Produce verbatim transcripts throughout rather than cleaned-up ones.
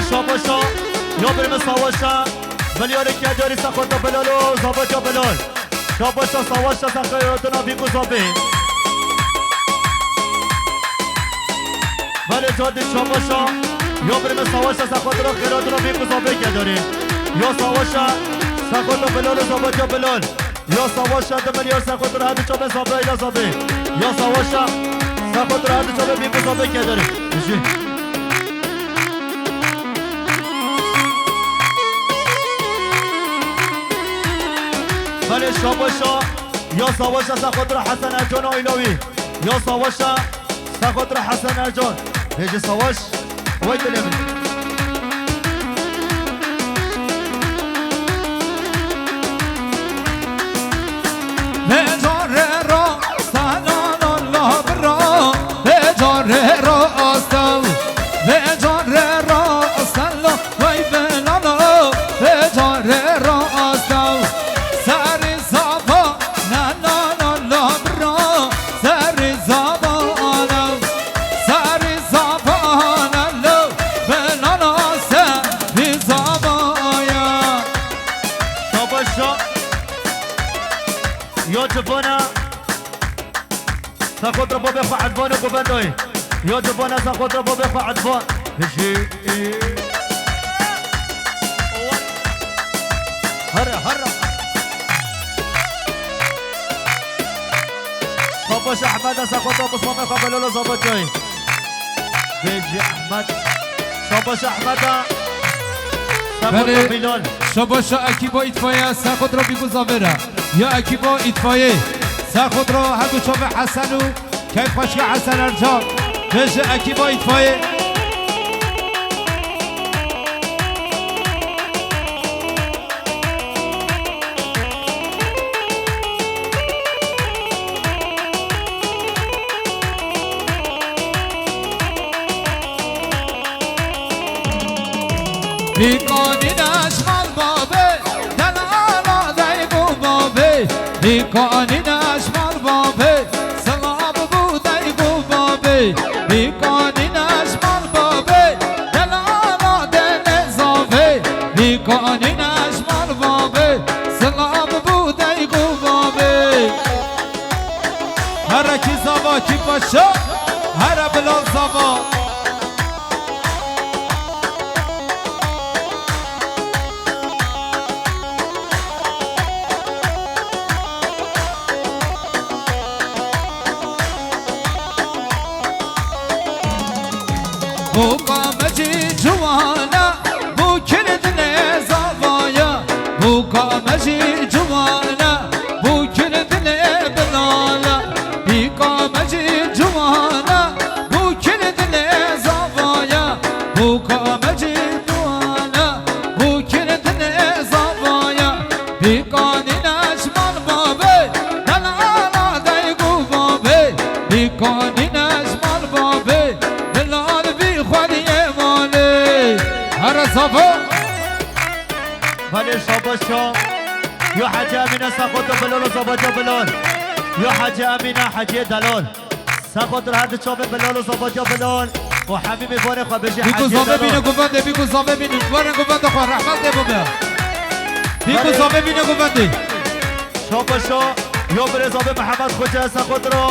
Şabaşa, ya birme savaşa, milyarê kedarî sexota Bilal û Zabaca Bilal. Şabaşa savaşa sexotina bîk û zabê. Belê cadî şabaşa, ya birme savaşa sexotina xêratina bîk û zabê kedarî. Ya savaşa sexota Bilal û Zabaca Bilal. Ya savaşa di milyar sexotina her du çavê zabê ila zabê. Ya savaşa sexotina her du çavê bîk û zabê kedarî. Jî. Belê şabaşa, ya savaşa sexotira Hesen Ercan Aylawî. Ya savaşa sexotira Hesen Ercan. Bêje savaş, wey dilê min. Vê carê ra, sena la la bira, vê carê ra astew, vê carê ra, sena Vay belalo, vê carê ra astew. Serî zava, na na na la bira. Serî zava alew. Serî zava alew. Belalo serî zava ya. Şabaşa. Yo civana. Sexotra babê xwe Edvan û Govendayê. Ya civana sexotra babê xwe Edvan. Bijî. Here, here. Savaş Ehmeda sexotra Bismamê xwe Belalo Zabaçayê. Bijî Ehmed. Savaş Ehmeda. Sexotra Belê, Bilal. Şabaşa ekîba îtfaiye, sexotra bîku zavêra. Ya ekîba îtfaiye, sexotra her du çavê Hesen û Keyfxweşiya Hesen Ercan, bêje ekîba îtfayê. Bîkanîne ji mal bavê, delala dayik û bavê. Bîkanîne ji mal bavê, silav bû dayik û bavê. Bîkanîne ji mal bavê, delala dêlê zavê. Bîkanîne ji mal bavê, silav bû dayik û bavê. Here kî zava kî paşa, here Bilal zava. Bûka me jî ciwan e, bû kirdinê zava ye. Bûka me jî ciwan e, bû kirdinê Bilal e. Bîka me jî ciwan e, bû kirdinê zava ye. Bûka me jî ciwan e, bû kirdinê zava ye. Bîkanîne ji mal bavê, delala dayik û bavê. Bîkanîne ji mal bavê, Bilal vî xwediyê malê. Here zava. Belê şabaşa. Yo Hecî Emîne sexota Bilal û zabaca Bilal. Yo Hecî Emîne Hecî Delal. Sexotir her du çavê Bilal û zabaca Bilal. Û hemî mêvanê xwe bêje Bîku Hecî zavê Delal. Bîne govendê, bîku zavê bîne. Were govendê xwe, rehmet lê bibe. Bîku Belê. Zavê bîne govendê. Şabaşa, yo birêz avê Mihemed Xoce sexotira.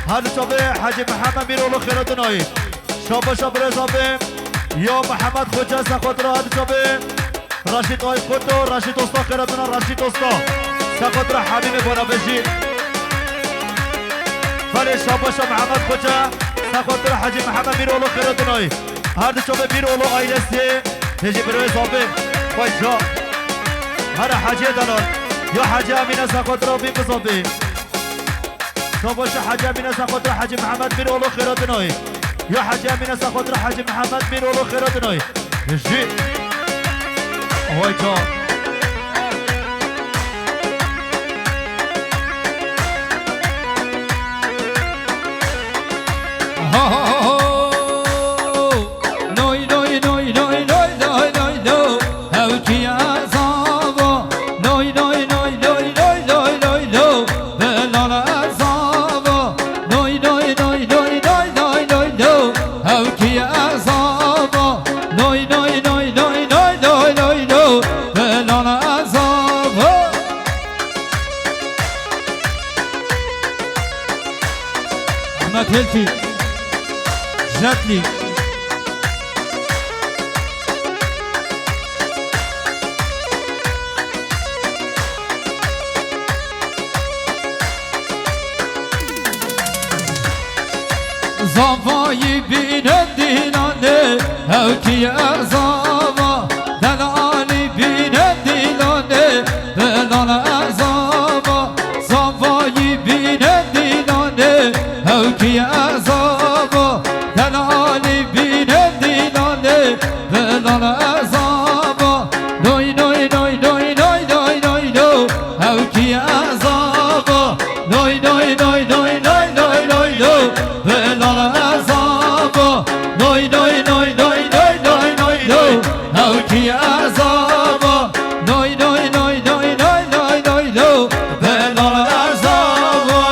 Her du çavê Hecî Mihemed Mîroğlu xêratinayî. Şabaşa birêz avê, yo Mihemed Xoce sexotira her du çavê. Raşîd Aykut û Raşîd Usta xêratina Raşîd Usta. Sexotira Hemîmê Barabejî. Belê şabaşa Mihemed Xoce. Sexotira Hecî Mihemed Mîroğlu xêratinayî. Her du çavê Mîroğlu ailesiyê. Hecî birêz avê. Vay ca. Here Hecî Delal. Ya Hecî Emîne sexotira bî bizavê. Şabaşa Hecî Emîne sexotira Hecî Mihemed Mîroğlu xêratinayî. Ya Hecî Emîne sexotira Hecî Mihemed Mîroğlu xêratinayî. Jî. Vay ca. Ho, ho, ho, ho. Loy, loy, loy, loy, loy, loy, loy, lo. Ew kî ye zava. Loy, loy, loy, loy, loy, loy, lo. Bilal e zava. Loy, loy, loy, loy, loy, loy, loy, lo. Ew kî ye zava. Loy, loy, Hilti. Jetli. Zavayî bîne dîlanê, hewkî ezava. Delalî bîne dîlanê, delal ezava. Zavayî bîne dîlanê, hewkî ezava. Delalî bîne dîlanê, delal ezava. Noy, noy, noy, noy, noy, noy, noy, no. Hewkî ezava. Noy, noy, noy, noy, noy, noy, noy, no. Delal ezava. Noy, noy, noy, noy, noy, noy, noy, no. Hewkî ezava. Noy, noy, noy, noy, noy, noy, noy, no. Delal ezava.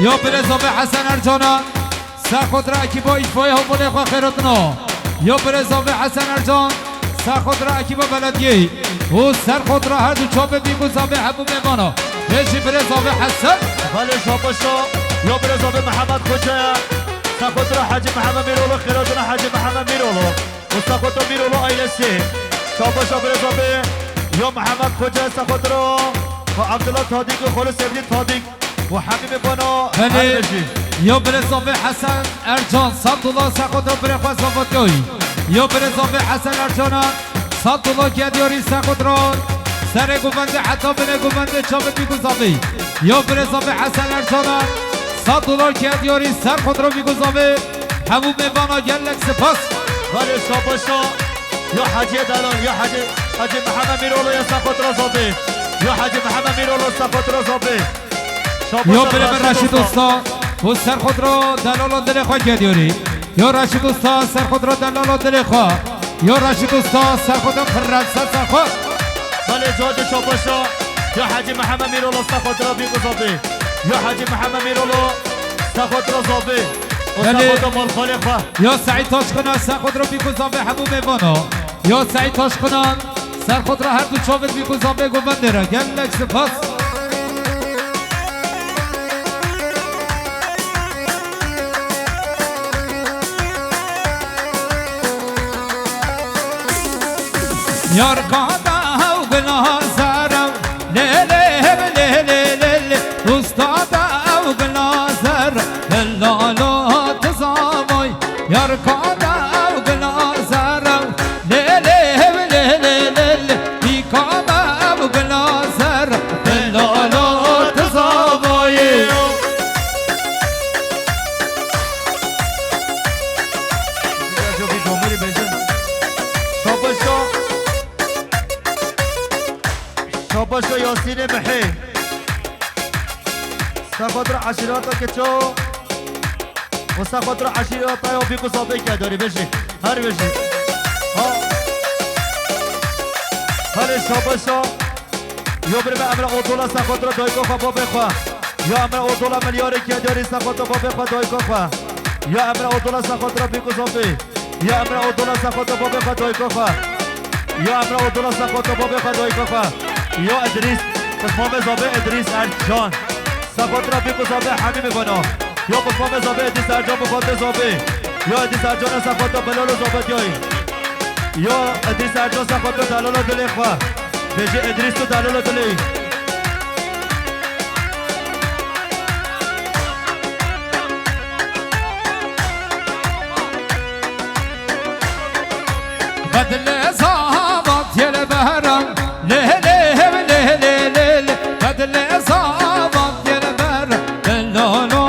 Ya birêz Avê Hesen Ercana. Ser xwe dira ekîba îşvoyê hewbolê xwe xêrotina. Ya birêz Avê Hesen Ercan, ser xwe dira ekîba belediyê û ser xwe dira her du çavê bîk û zavê hemû mêvana. Bêjî birêz Avê Hesen. Belê şabaşa. Ya birêz Avê Mihemed Xoce ye. Ser xwe dira Hecî Mihemed Mîrolo xêrotina Hecî Mihemed Mîrolo. Û ser xwe dira Mîrolo ailesî. Şabaşa birêz Avê. Ya Mihemed Xoce ser xwe dira. Û Abdullah Tadîk û Xolî Sevdî Tadîk. Û hemî mêvana Belê, her bijî. Yo birêz Avê Hesen Ercan, sed dolar ser xwe dira birê xwe Zavatyoy. Yo birêz Avê Hesen Ercana, sed dolar kê diyarî ser xwe dira. Serê govendê heta binê govendê çavê bîk û zavê. Yo birêz Avê Hesen Ercana, sed dolar kê diyarî ser xwe dira bîk û zavê. Hemû mêvana gelek spas. Belê şabaşa. Ya Hecî Delal, ya Hecî, Hecî Mihemed Mîrolo ya ser xwe dira zavê. Ya Hecî Mihemed Mîrolo ser xwe dira zavê. Şabaş Yo birê min Reşîd Usta. Usta û ser xwe dira delala dilê xwe kê diyarî. Yo Reşîd Usta ser xwe dira delala dilê xwe. Yo Reşîd Usta ser xwe dira prensesa xwe. Belê cadê şabaşa. Ya Hecî Mihemed Mîrolo ser xwe dira bîk û zavê. Ya Hecî Mihemed Mîrolo ser xwe dira zavê. Û ser Belê. Xwe dira malxalê xwe. Yo Seîd Taşxina ser xwe dira bîk û zavê hemû mêvana. Yo Seîd Taşxina. Ser xwe dira her du çavên bîk û zavê govendê re. Gelek spas. Yar kada ew gula zerrew, lê lê hev lê lê lê lê. Usta da ew gula zerrew, lalo tu zavay. Yar kada ew gula zerrew, lê lê hev lê lê lê lê. Pîka me ew gula zerrew, lalo tu zavayê. Şabaşa, şabaşa Yasînê Mihê. Ser xwe dira eşîrata Keço. Û ser xwe dira eşîrata ya bîk û zavê kê diyarî bêjî. Her bêjî. Ha. Belê şabaşa. Yo birê min Emre Odola ser xwe dira dayika xwe babê xwe. Ya Emre Odola milyarê kê diyarî ser xwe dira babê xwe dayika xwe. Ya Emre Odola ser xwe dira bîk û zavê. Ya Emre Odola ser xwe dira babê xwe dayika xwe. Ya Emre Odola ser xwe dira babê xwe dayika xwe. Ya Idrîs, pismamê zavê Idrîs Ercan. Ser xwe dira bîk û zavê hemî mêvana. Ya pismamê zavê Idrîs Ercan bi xwe tê zavê. Ya Idrîs Ercan ser xwe dira belalo zavê diyayî. Ya Idrîs Ercan ser xwe dira delala dilê xwe. Bêjî Idrîs tu delala dilê. Bedle zavat yel beheram, lê lê hev lê lê lê lê. Bedle zavat yel beheram, lê lo lo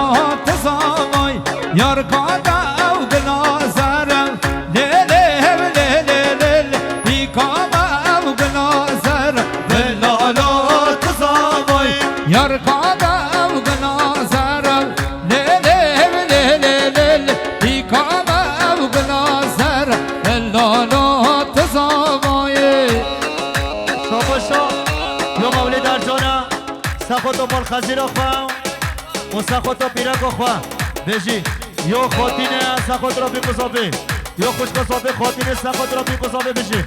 tu zavay. Yar kada ew gula zerrew, lê lê hev lê lê lê lê. Pîka me ew gula zerrew, lê lo lo tu zavay. Yar kada ew gula zerrew, lê lê hev lê lê lê lê. Pîka me ew gula zerrew, lê lo lo tu zavayê. Şabaşa, yo Mewlid Ercana, ser xwe dira mal xezîra xwe. Û ser xwe dira pîreka xwe. Bêjî, yo Xatîne ser xwe dira bîk û zavê. Yo xwişka zavê Xatîne ser xwe dira bîk û zavê bêjî.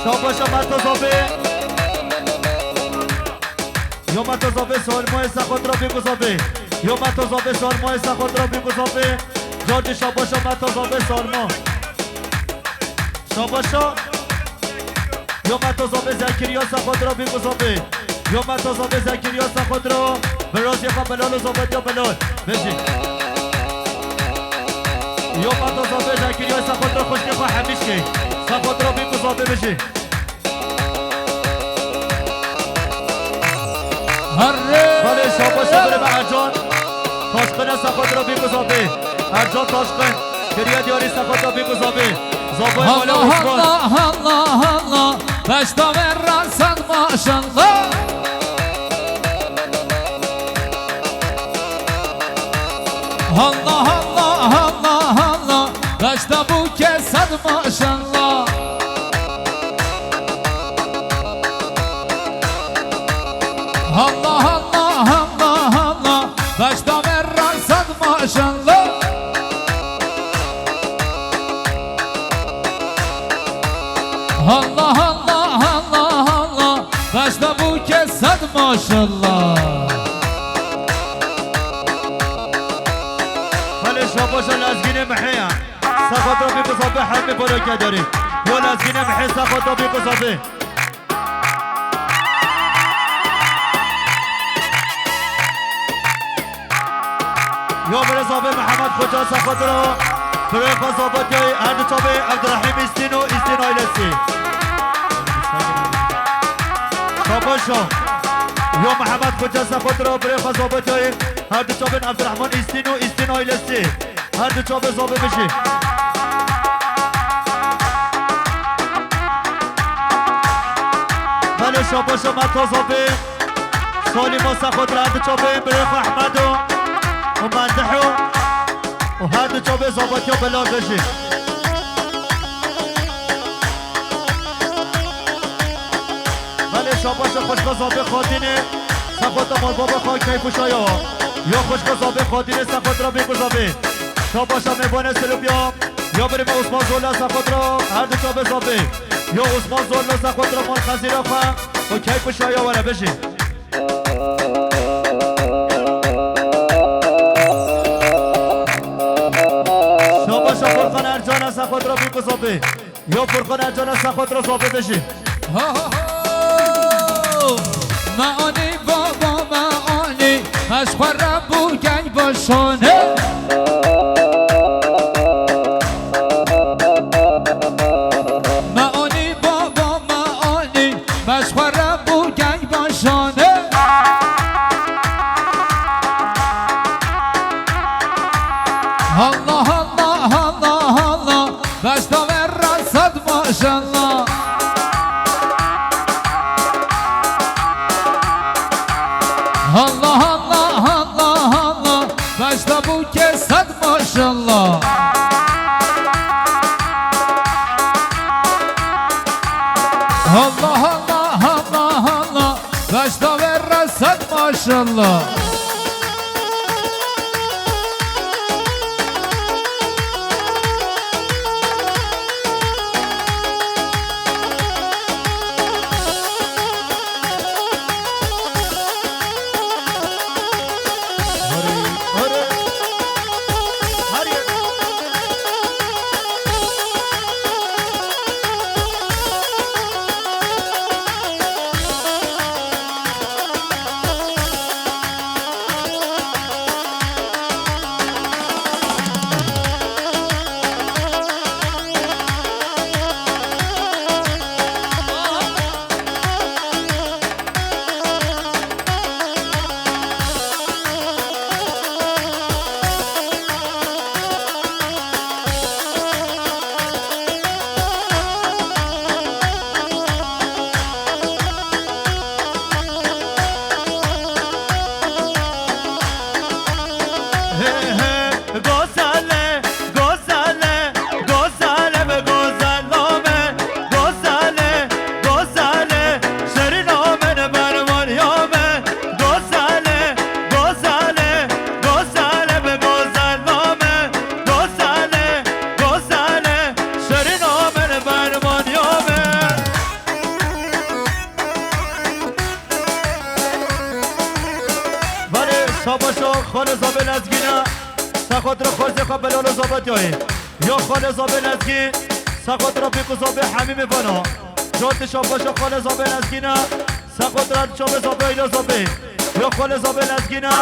Şabaşa Meto Zobê. Yo Meto Zobê, Salmoyê Sexot Rabî ku Zobê. Yo Meto Zobê, Salmoyê Sexot Rabî ku Zobê. Cardi şabaşa Meto Zobê, Salmo. Şabaşa. Yo Meto Zobê, Zekeriya Sexot Rabî ku Zobê. Yo Meto Zobê, Zekeriya Sexot Ra. Bi razî xwe Belal û Zobetiya Belal. Bêjî. Yo Meto Zobê, Zekeriya Sexot Ra, xwişkê xwe Hemîşkê. Sexot Rabî ku Zobê bêjî. Herre! Belê, şabaş, birê me Ercan. Taşqine Sexot Rabî ku Zobê. Ercan Taşqin. Kiriye diyarî Sexot Rabî ku Zobê. Zobê Mala Osman. Allah, Allah, Allah. Beşta ve rasan maşallah. Allah, Allah, Allah, Allah. Beşta bu kesed maşallah. Allah, Allah, Allah, Allah. Beşta ve rasan maşallah. Allah, Allah, Allah, Allah. Beşta bu kesed maşallah. Belê şabaşa lezgînê mihê ya. Sexot Rabî ku Zobê hemî bolo kedarî. Yo lezgînê mihê Sexot Rabî ku Zobê. Yo birê Zobê Mihemed Xoca Sexot Ra. Birê xwe Zobetiyayê her du çavê Evdirehîm Îstîn û Îstîn ailesi. Şabaşa. Yo Mihemed Xoca Sexot Ra, birê xwe Zobetiyayê her du çavên Evdirehman Îstîn û Îstîn ailesi. Her du çavê Zobê bijî. Belê şabaşa Meto Zobê. Salîma Sexot Ra, her du çavê birê xwe Ehmedo û Mendiho û her du çavê Zobetiya Belal bijî. Belê şabaşa xwişka Zobê Xatînê, Sexot a malbaba xwe keyf û şaya. Yo xwişka Zobê Xatînê, Sexot Rabî ku Zobê. Şabaşa mêvanê Silopya. Yo birê me Osman Zorla Sexot Ra, her du çavê Zobê. Yo Osman Zorla Sexot Ra mal xezîra xwe. Û keyf û şaya were bijî. Şabaşa Furkan Ercan Sexot Rabî ku Zobê. Yo Furkan Ercan Sexot Ra Zobê bijî. Ho, ho, ho. Me anî baba me anî, ez xwe re bû gey başane. Me anî baba me anî, ez xwe re bû gey başane. Allah, Allah, Allah, Allah. Beşta ve rasat maşallah. Allah, Allah, Allah, Allah. Beşta bu kesat maşallah. Allah, Allah, Allah, Allah. Beşta ve rasat maşallah. Lezgîne, sexotira xwarzê xwe belalo Zabetiyayê. Ya xalê Zabê Lezgî, sexotira pîk û Zabê Hemî mêvana. Cotê şabaşa xalê Zabê Lezgîne, sexotira çavê Zabê Îla Zabê. Ya xalê Zabê Lezgîne,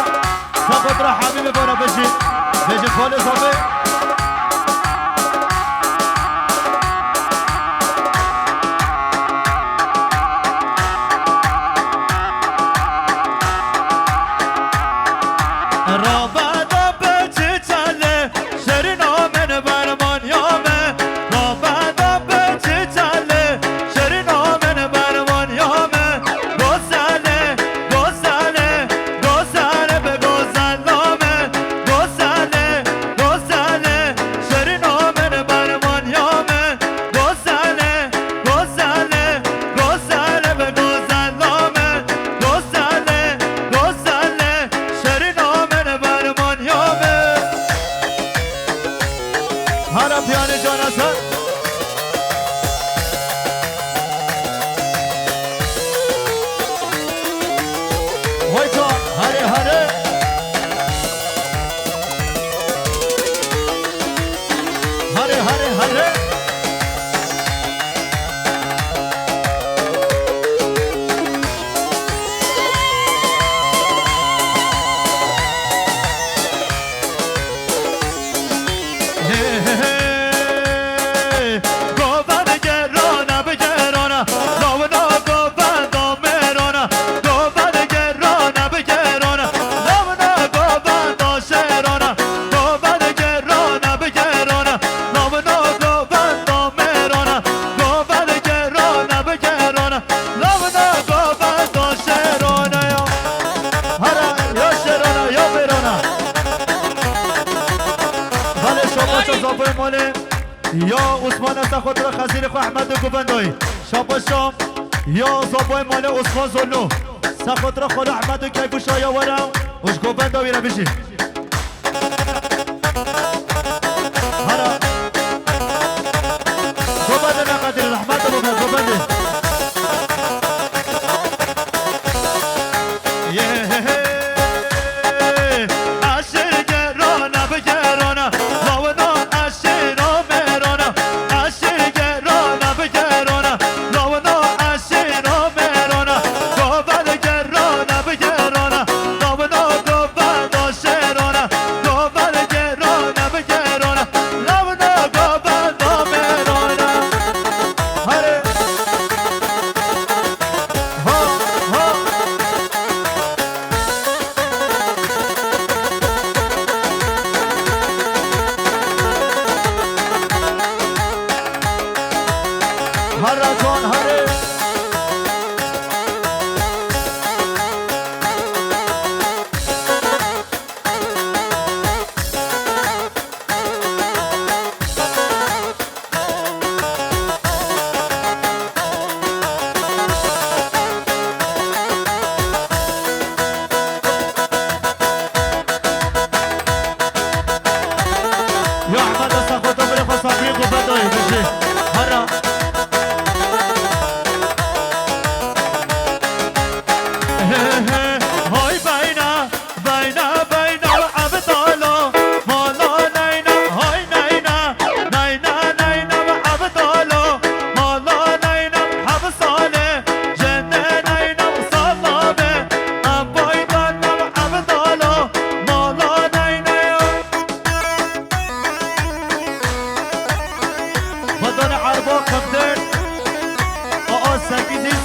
sexotira Hemî mêvana bejî. Bejî xalê Zabê. Rabada biçi çalê, şerîna min bermanya me. Rabada biçi çalê, şerîna min bermanya me. Gozele, gozele, gozele be gozela me. Gozele, gozele, şerîna min bermanya me. Gozele, gozele, gozele be gozela me. Gozele, gozele, şerîna min bermanya me. Hara piyanê cana ser. Vay can, hare, hare. Hare, hare, hare. Hey, hey, hey. Govend gerana bi gerana, lawina govenda mêrana. Govend gerana bi gerana, lawina govenda şerana. Govend gerana bi gerana, lawina govenda mêrana. Govend gerana bi gerana, lawina govenda şerana ya. Hara ya şerana ya mêrana. Xalê şabaşa Zaboyê malê ya Osman, ez te xwe tira xezîrê xwe Ehmed û govendayî. Şabaşa ya Zaboyê malê Osman Zorlu. Se xwe tira xalo Ehmed û Keybûşa ya were û ji govenda wî re bijî. Hara. Govende ne qedir, rehmet bo me, govende. Yê, eşir gerana bi gerana, lawina eşira mêrana, eşir gerana bi gerana, lawina eşira mêrana, govend gerana bi gerana, lawina govenda şerana, govend gerana bi gerana, lawina govenda mêrana. Hare. Ha, ha. Hara can hare. Ya Ehmed, desta xwe to bire xwe sabrî xwe bedayê, bijî. Hera. He, he, hay beyna. Beyna, beyna, Ebdalo, mala neyna, hay neyna, neyna, neyna, Ebdalo, mala neyna, Ebsale, jende neyna, Salame, em baydan, Ebdalo, mala neyna. Xwedane erba kemtir, aa, sekiz yüz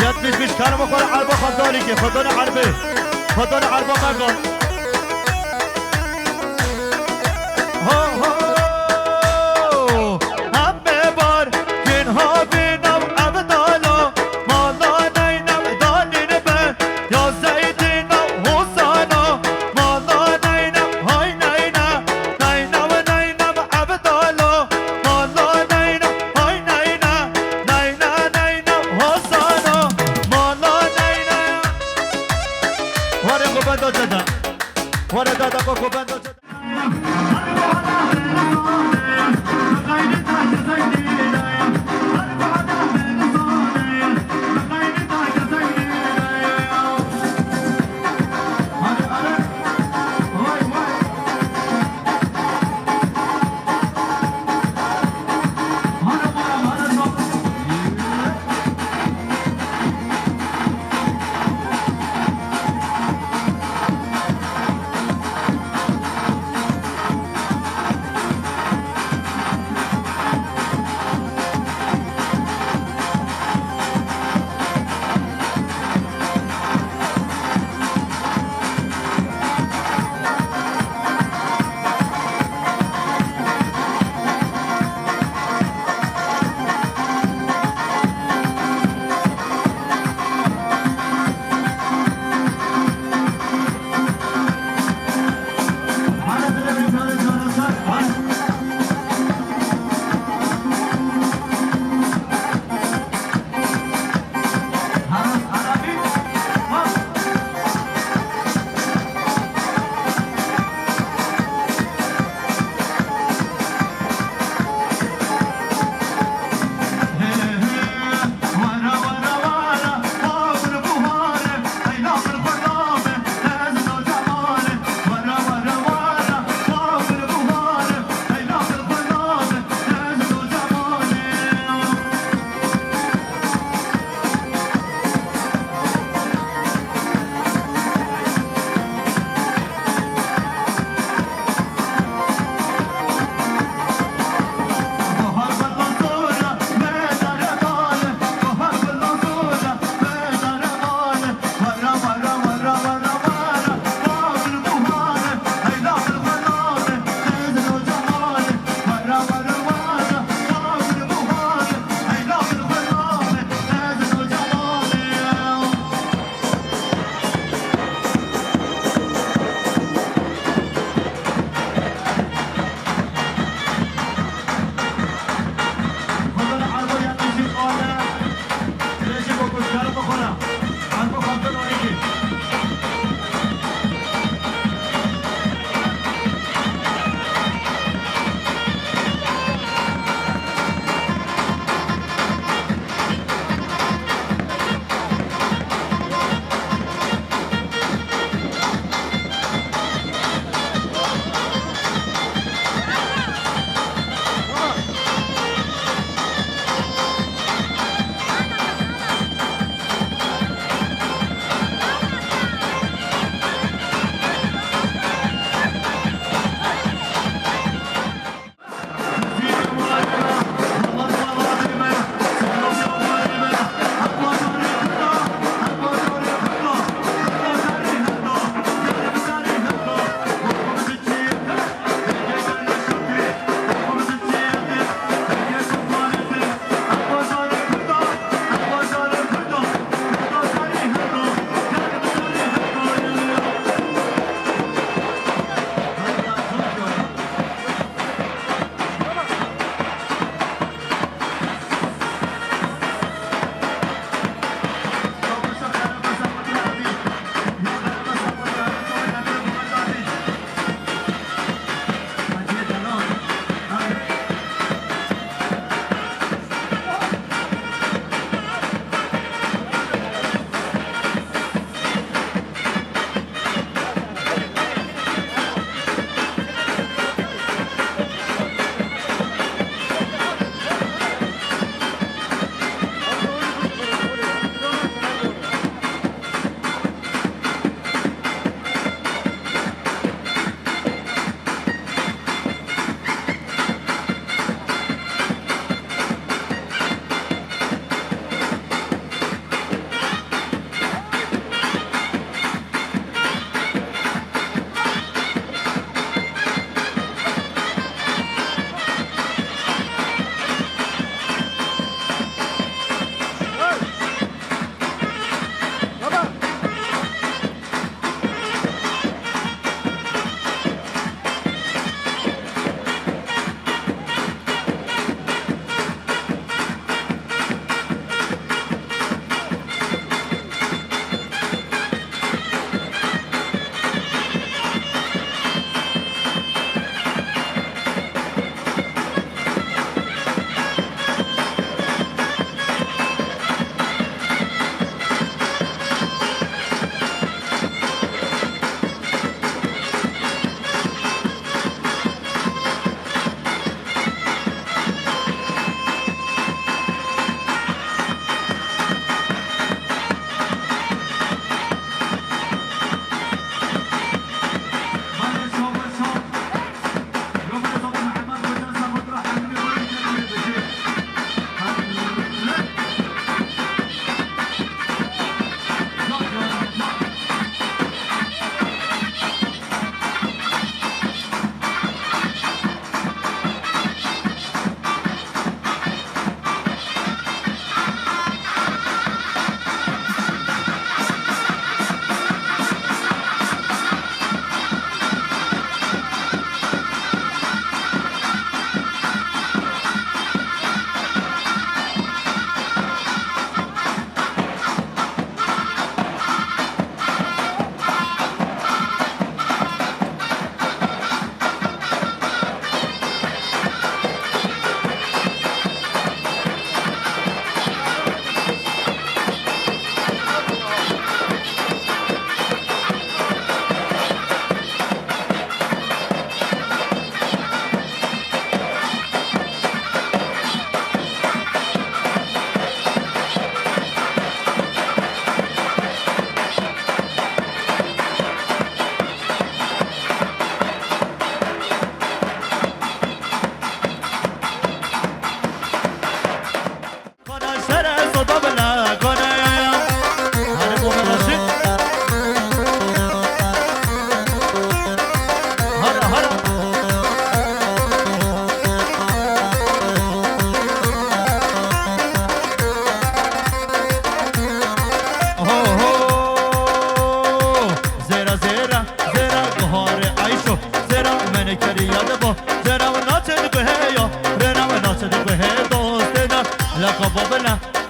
yetmiş beş, kerema xwe re erba xwedane kê, xwedane erbê, xwedane erba megan. Ho, ho, em ê bar, kên havî nav Evdala, mala neyna danîn be, ya Zeydîna Hosana, mala neyna, hay neyna, neyna ve neyna ve Evdala, mala neyna, hay neyna, neyna neyna Hosana, mala neyna. Ware govenda ceda. Ware dada xwe govenda ceda.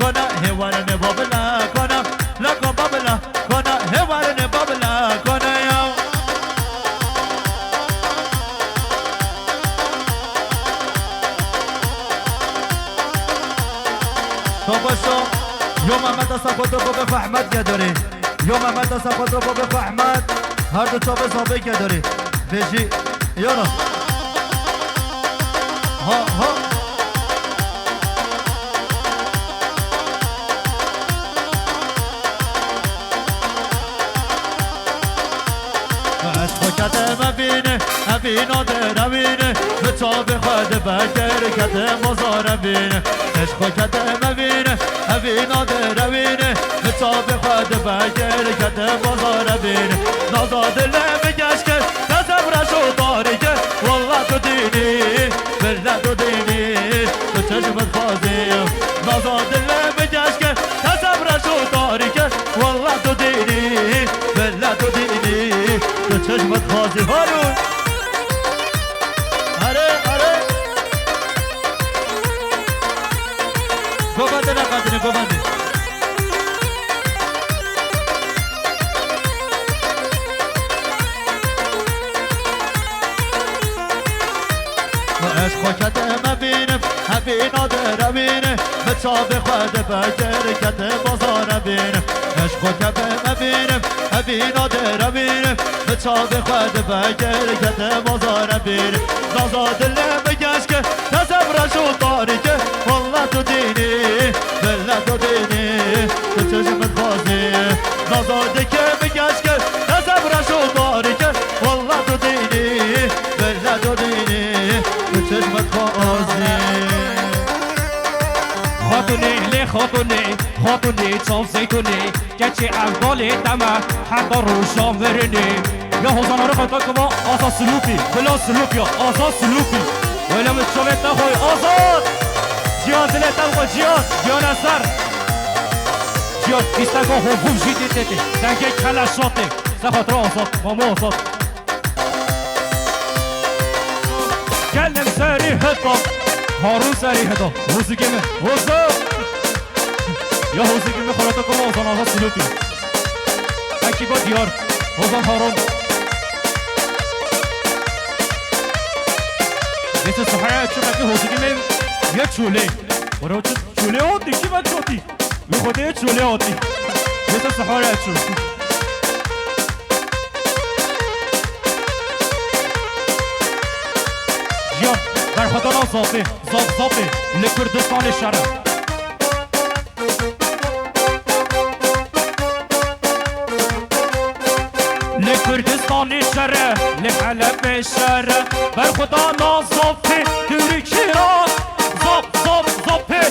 Kona hêwarinê babila, kona, lako babila, kona hêwarinê babila, kona ya. To baş o. Yo Mehmet Asa Foto Bobê xwe Ehmed Gedorê. Yo Mehmet Asa Foto Bobê xwe Ehmed. Her du çavê zavê Gedorê. Vêjî. Yala. Ha, ha. Ez xwe ketim evînê, evîna derewînê, bi çavê xwe dibekir ketim bazar evînê. Ez xwe ketim evînê, evîna derewînê, bi çavê xwe dibekir ketim bazar evînê. Naza dilê min geş kir, kesem reş û tarî kir, wallah tu dînî, billah tu dînî, tu çeşmê dixwazî. Naza dilê min geş kir, kesem reş û tarî kir, wallah tu dînî, billah tu dînî, tu çeşmê dixwazî. Harun! Are, are! Govende neqedîne, govende. Ez xwe ketim evînim, evîna derewînê, bi çavê xwe dibekir ketim bazar evînê. Ez xwe ketim evînim, evîna derewînê, bi çavê xwe dibekir ketim bazar evînê. Naza dilê min geş kir, kesem reş û tarî kir, wallah tu dînî, billah tu dînî, tu çeşmê dixwazî. Naza dilê min geş kir, kesem reş û tarî kir, wallah tu dînî, billah tu dînî, tu çeşmê dixwazî. Xatunê lê xatunê, xatunê çav zeytunê, keçê ev dalê te me, heta roja mirinê. Ya hozanarê xwe ta kima Azad Silûpî, bila Silûp ya, Azad Silûpî. Wele min çavê te xwe Azad! Ciyan dilê te xwe Ciyan, Ciyan Eser. Ciyan, îstega ho hûv jî dê tê tê. Dengê kele şatê. Se xatira Azad, mamo Azad. Geldim serî heta. Harun serî heta. Hozigê min. Hozo. Ya hozigê min xorata koma Ozan Ağa Silûpî. Ekiba diyar. Ozan Harun. Neyse sahaya çöpekli hozigê min. Ya çolê. Bro çolê o dişi ve çotî. Li Xwedê çolê hatî. Dêse sihara çû. Jiyan, berxwedana zafê, zaf zafê, li Kurdistanê şer e. Li Kurdistanê şer e, li Helebê şer e, berxwedana zafê, Tirkî ra, zaf, zaf, zafê.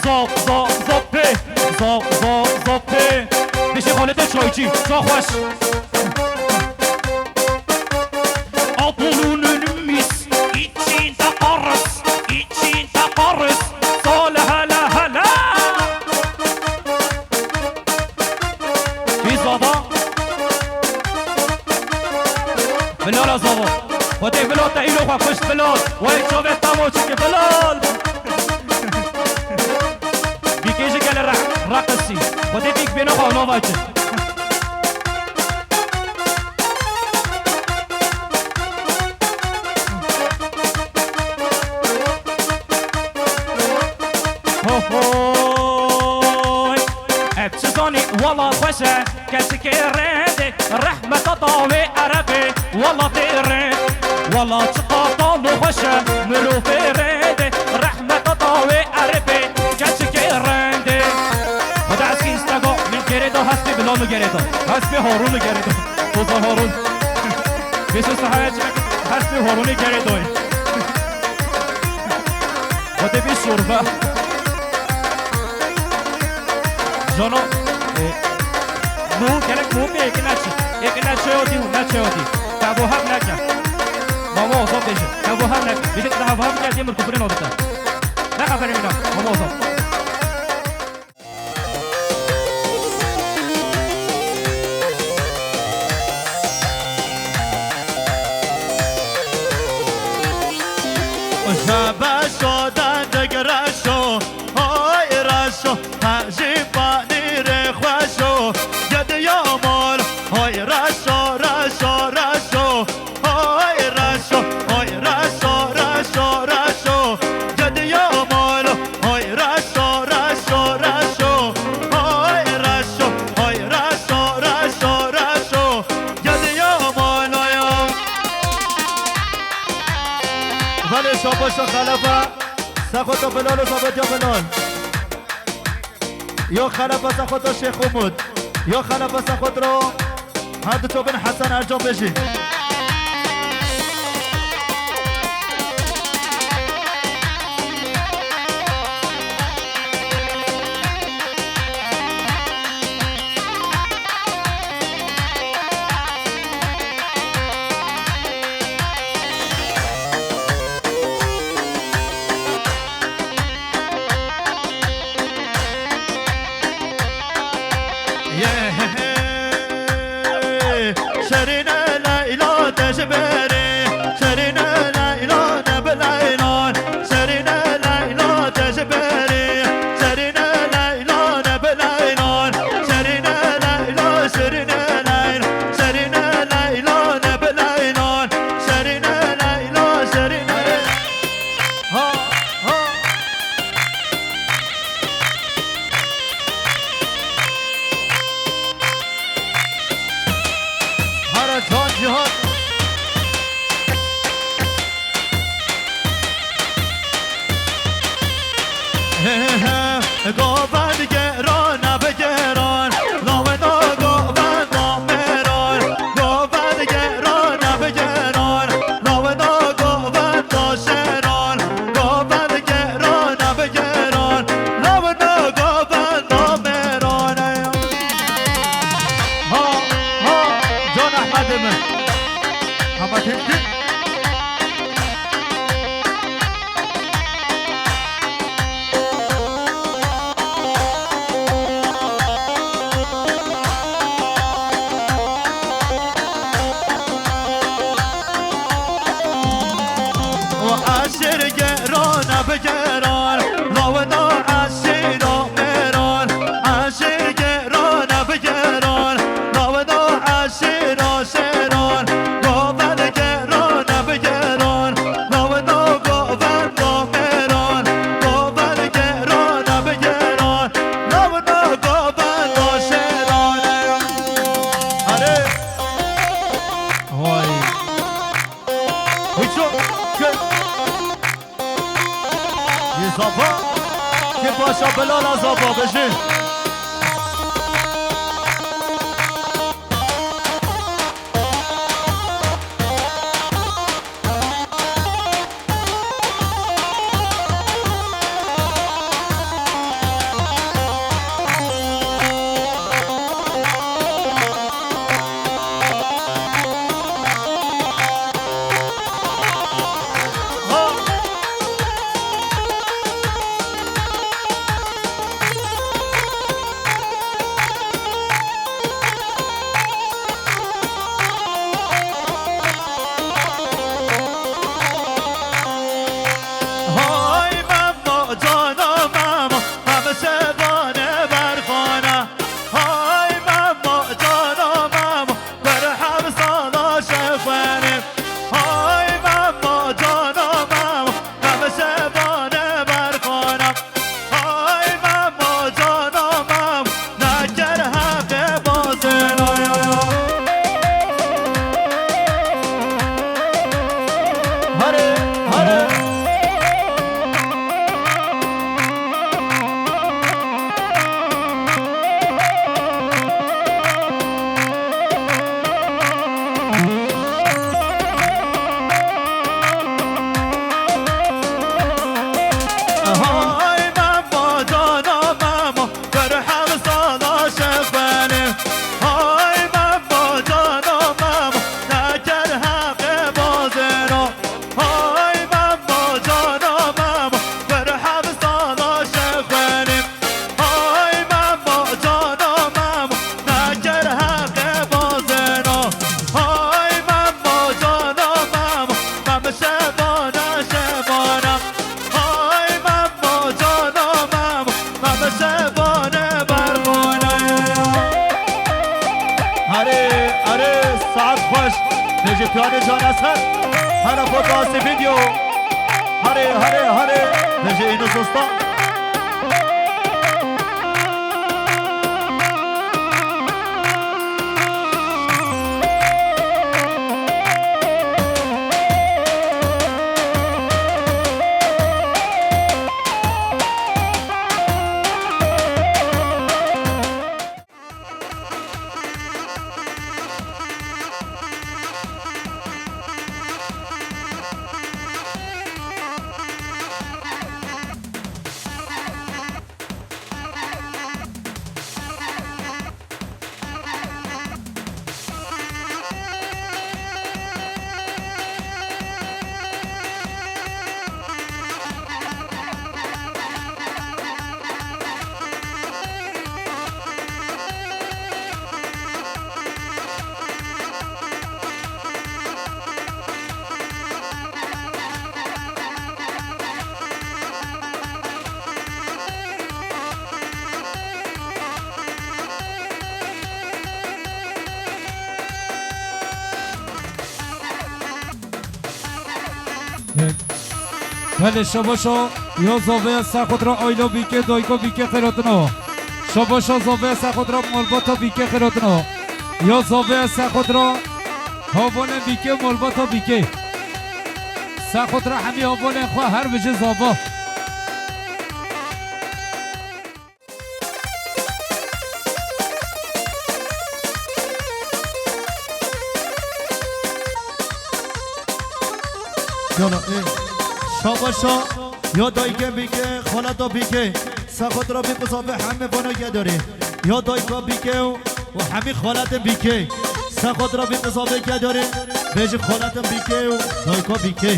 Zap, zap, zapê, zap, zap, zapê. Beşê Xalidê Çaycî, ça xweş. Apollo'nun mis, içinde karız, içinde karız. Sale hele hele. Kî zava? Bilal a zava. Xwedê Bilal te îro xwe kuşt Bilal. Wey çavê te mo çike Bilal. Bîkê ji gele re-, reqisî. Xwedê bîk bêne xwe nava çi. Ho hoy. Ev çi zanî wala xweş e. Keçikê rêdê, rehmeta dawê erebê, wela tê rê. Wela çiqa talo xweş e, mirovê rêdê, rehmeta dawê erebê, keçikê rêdê. Xweda eskî îstega min gerê da hespê Bilal min gerê da. Hespê Harûn min gerê da. Ozan Harûn. Bêşe sehaya çimek hespê Harûnê gerê dayê. Xwedê bê şorbe. Jana, e, mo, gelek mo bê, êkê neçi. Êkê neçe yadî û neçe yadî. Te bo hev neke. Mama Azad bêje. Te bo hev neke. Bêje te hev hev neke, dê mirkufurê nadite. Ne xeberê min e, Mama Azad. Rebeşo dendik reşo, hay reşo, he Xelefa Sexoto Bilal û Zabetiya Bilal. Yo xelefa Sexoto Şêx Umut. Yo xelefa Sexotro. Her du çopin Hesen Ercan bêjî. Şerîne Leyla te ji berê, Şerîne Leyla ne bi Leylan, Şerîne Leyla te ji berê, Şerîne Leyla ne bi Leylan, Şerîne Leyla, Şerîne Leyla, Şerîne Leyla ne bi Leylan, Şerîne Leyla, Şerîne. Ha, ha. Hara Can Cihan. He, he, he. Goven geran, bi geran. Lawena goven da meran. Goven geran, bi geran. Lawena goven da şeran. Goven geran, bi geran. Lawena goven da meran. Ha, ha, Can Ehmedê min. Hema têktin. Eşêr geran, bi geran, lawena eşêra mêran. Eşêr geran, bi geran, lawena eşêra şêran. Goven geran, bi geran, lawena goven da mêran. Goven geran, bi geran, lawena goven da şêran. Are. Vay. Hiço. Yê Zava, kê paşa Bilala Zava, bijî. Hay Memo, cana Memo, Memo şevane berxane. Hay Memo, cana Memo, berhem sala şevane. Hay Memo, cana Memo, Memo şevane berxane. Hay Memo, cana Memo, neker heqê bazên, ay, ay, ay. Hare, hare. Hay Memo, cana Memo, berhem sala şevane. Hay Memo, cana Memo, neker heqê bazêno. Hay Memo, cana Memo, berhem sala şevane. Hay Memo, cana Memo, neker heqê bazêno. Hay Memo, cana Memo, Memo şevane, şevane. Hay Memo, cana Memo, Memo şevane, berxane. Are, are, saet xweş. Bêje piyanê Can Esxer. Hela xwe dase video. Hare, hare, hare. Bêje Yunus Usta. Belê, şabaşa ya zaveya Sexotra, aîla Bîkê, dayika Bîkê xêratino. Şabaşa zaveya Sexotra, malbata Bîkê xêratino. Ya zaveya Sexotra, havalên Bîkê, malbata Bîkê. Sexotra hemî havalên xwe her bijî zava. Yala, ê, şabaşa ya dayikê Bîkê, xaleta Bîkê. Sexotra bî bizavê hemî vana gedarê. Ya dayika Bîkê û, û hemî xaletên Bîkê. Sexotra bî bizavê gedarê. Bêjî xaletên Bîkê û dayika Bîkê.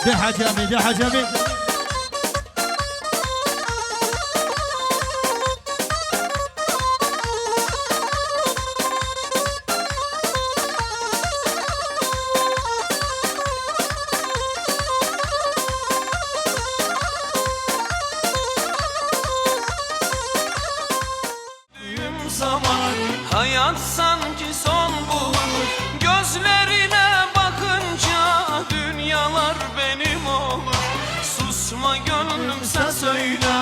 De Hecî Emîn, de Hecî Emîn. Zaman hayat sanki son bulur. Gözlerine bakınca dünyalar benim olur. Susma gönlüm, sen söyle.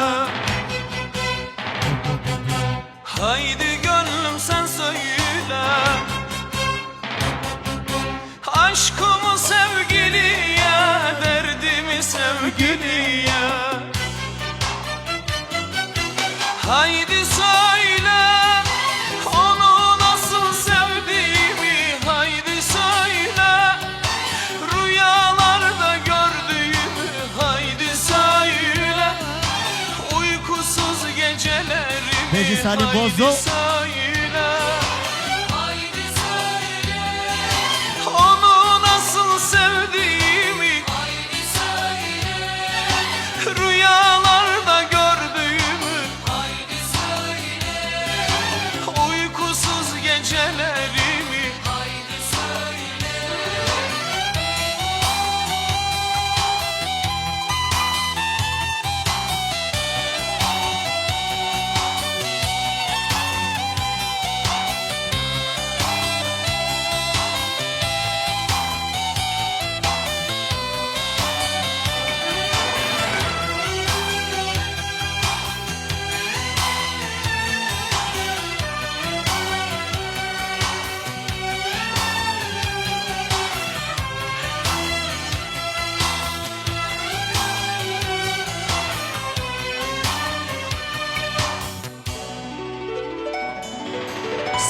Haydi gönlüm, sen söyle. Aşkımı sevgiliye, derdimi sevgiliye. Haydi söyle, onu nasıl sevdiğimi, haydi söyle. Rüyalarda gördüğümü, haydi söyle. Uykusuz gecelerimi, Bêjî Salîm Bozo. Haydi söyle. Onu nasıl sevdiğimi, rüyalarda gördüğümü, uykusuz gecelerimi.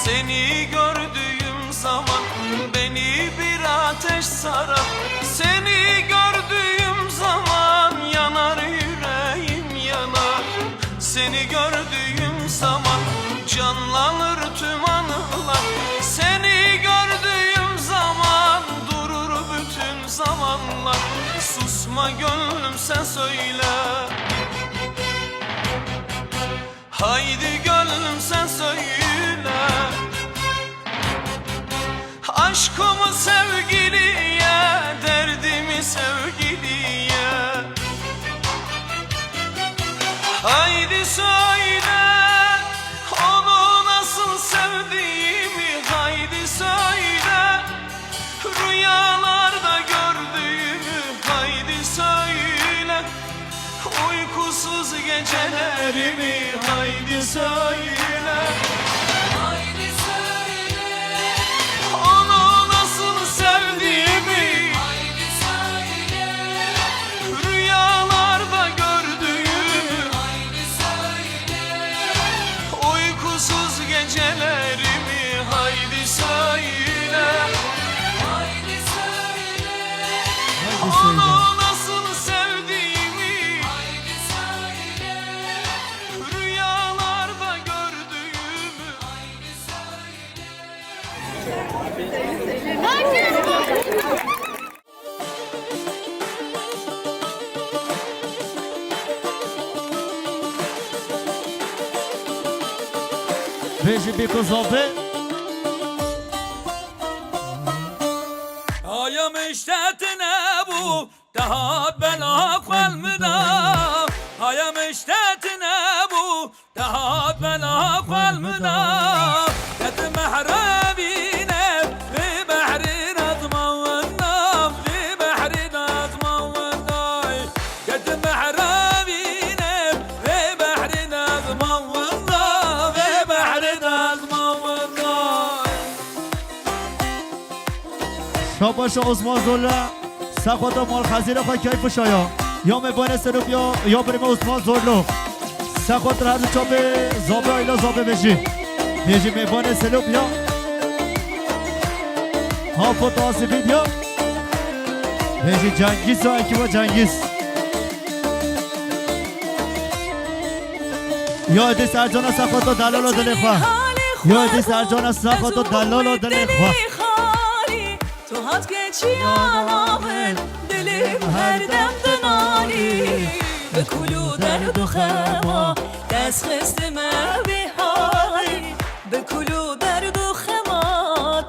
Seni gördüğüm zaman beni bir ateş sarar. Seni gördüğüm zaman yanar yüreğim, yanar. Seni gördüğüm zaman canlanır tüm anılar. Seni gördüğüm zaman durur bütün zamanlar. Susma gönlüm, sen söyle. Haydi gönlüm, sen söyle. Aşkımı sevgiliye, derdimi sevgiliye. Haydi söyle, onu nasıl sevdiğimi, haydi söyle. Rüyalarda gördüğümü, haydi söyle. Uykusuz gecelerimi, haydi söyle. Haydi söyle. Onu nasıl sevdiğimi, haydi söyle. Rüyalarda gördüğümü, haydi söyle. Uykusuz gecelerimi, haydi söyle. Haydi söyle. Haydi söyle. Onu nasıl sevdiğimi, haydi söyle. Rüyalarda gördüğümü, haydi söyle. Bêjî bî ku zafê. Hayam iştetine bû, tehat bela xwel min da. Hayam iştetine bû, tehat bela xwel min da. Ketim Ka baş e Osman Zorlu. Sexwata mal xezîre xwe keyf şaya. Ya mêvanê Sinop ya, ya birê me Osman Zorlu. Sexwat her du çapê zabê ayla zabê vejî. Vejî mêvanê Sinop ya. Ha foto asibî ya. Vejî Cengiz ya, ekiba Cengiz. Ya Edî Sercana sexwata delala dilê xwe. Ya Edî Sercana sexwata delala dilê xwe. Tu hat geçiyana min, dilim her dem dinanî. Bi kul û derd û xema, dest xistime vî halî. Bi kul û derd û xema,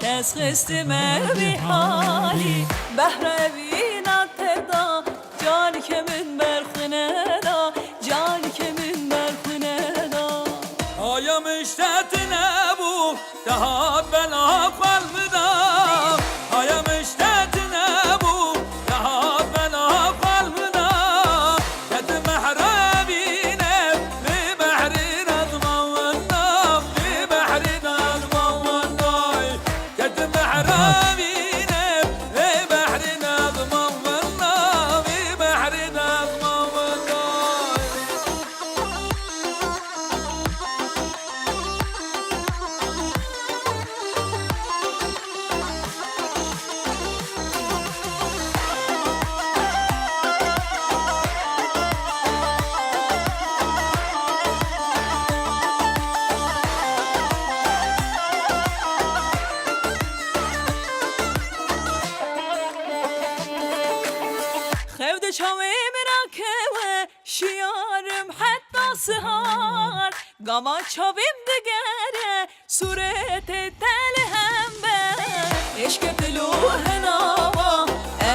dest xistime vî halî. Behre vîna te da, canikê min berxwine da, canikê min berxwine da. Haya min ji te tune bû, te hat bela xwe li min da. Haya min ji te tune bû, te hat bela xwe li min da. Ketim mehrevîne, lê behrê nazma wenda, lê behrê nazma wenda. Ketim behra vîne, vê behrê nazma wenda, vê behrê nazma wenda. Xev di çavê min rakewe, şiyarim heta sihar. Gava çavê min digere, sûretê te li hember. Eşke dil û hinawa,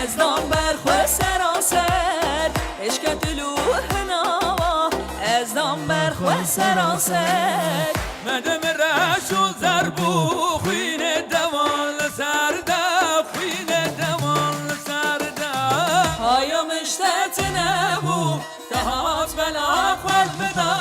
ez dam ber xwe seranser. Eşke dil û hinawa, ez dam ber xwe seranser. Mede min reş û zer bû, xwînê dewan li ser de, xwînê dewan li ser de. Haya min ji te tune bû, te hat bela xwe li min da.